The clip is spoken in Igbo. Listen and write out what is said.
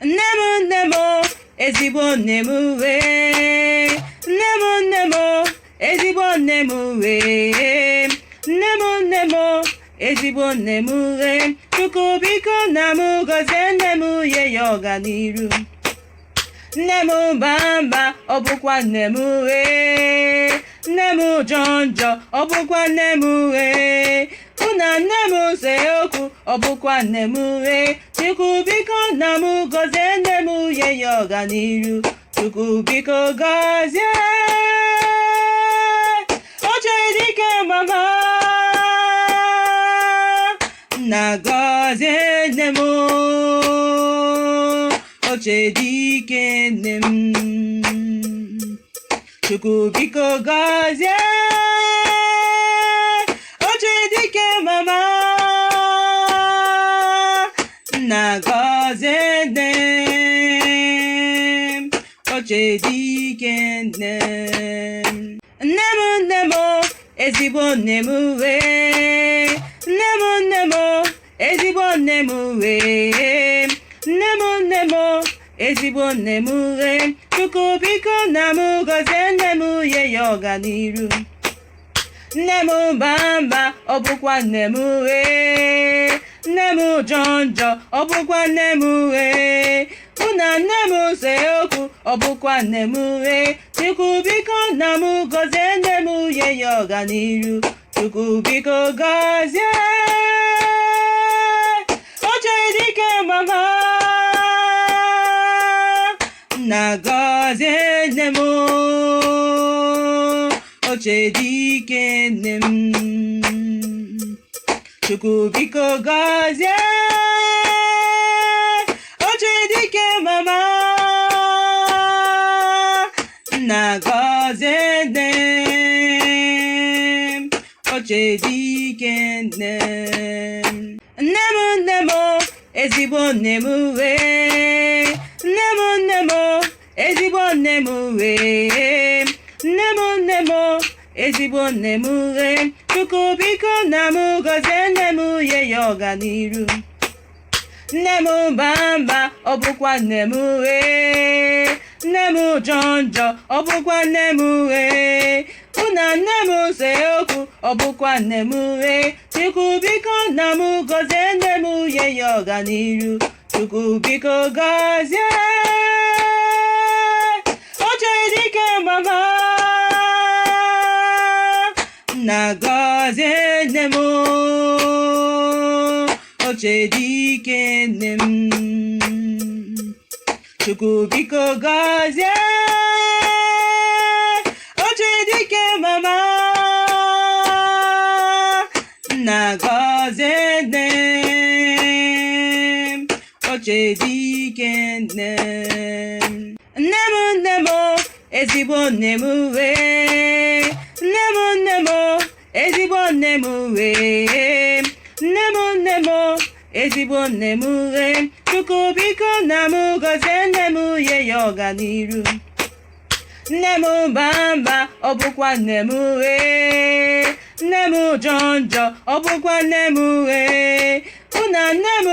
Nne m, nne m, ezigbo nne m wee. Nne m, nne m, ezigbo nne m wee. Nne m, nne m, ezigbo nne m wee. Chukwu biko nna m gọzie nne m, nye ya ọganiru. Nne m baa mba, ọ bụkwa nne m wee. Nne m jọọ njọ, ọ bụkwa nne m wee. Mụ na nne m see okwu, ọ bụkwa nne m wee. Chukwu biko nna m gọzie nne m, nye ya ọganiru. Chukwu biko gọzie oche dike mama. Nna, gọzie nne m, oche dike nne m. Chukwu biko gọzie oche dike mama. Nna, gọzie nne m, oche dike nne m. Nne m, nne m, ezigbo nne m wee. Nne m, nne m, ezigbo nne m wee. Nne m, nne m, ezigbo nne m wee. Chukwu biko nna m gọzie nne m, nye ya ọganiru. Nne m baa mba, ọ bụkwa nne m wee. Nne m jọọ njọ, ọ bụkwa nne m wee. Mụ na nne m see okwu, ọ bụkwa nne m wee. Chukwu biko nna m gọzie nne m, nye ya ọganiru. Chukwu biko gọzie oche dike mama. Nna, gọzie nne m, oche dike nne m. Chukwu biko gọzie oche dike mama. Nna, gọzie nne m, oche dike nne m. Nne m, nne m, ezigbo nne m wee. Nne m, nne m, ezigbo nne m wee. Nne m, nne m, ezigbo nne m wee. Chukwu biko nna m gọzie nne m, nye ya ọganiru. Nne m baa mba, ọ bụkwa nne m wee. Nne m jọọ njọ, ọ bụkwa nne m wee. Mụ na nne m see okwu, ọ bụkwa nne m wee. Chukwu biko nna m gọzie nne m, nye ya ọganiru. Chukwu biko gọzie oche dike mama. Nna, gọzie nne m, oche dike nne m. Chukwu biko gọzie oche dike mama. Nna, gọzie nne m, oche dike nne m. Nne m, nne m, ezigbo nne m wee. Nne m, nne m, ezigbo nne m wee. Nne m, nne m, ezigbo nne m wee. Chukwu biko nna m gọzie nne m, nye ya ọganiru. Nne m baa mba, ọ bụkwa nne m wee. Nne m jọọ njọ, ọ bụkwa nne m wee. Mụ na nne m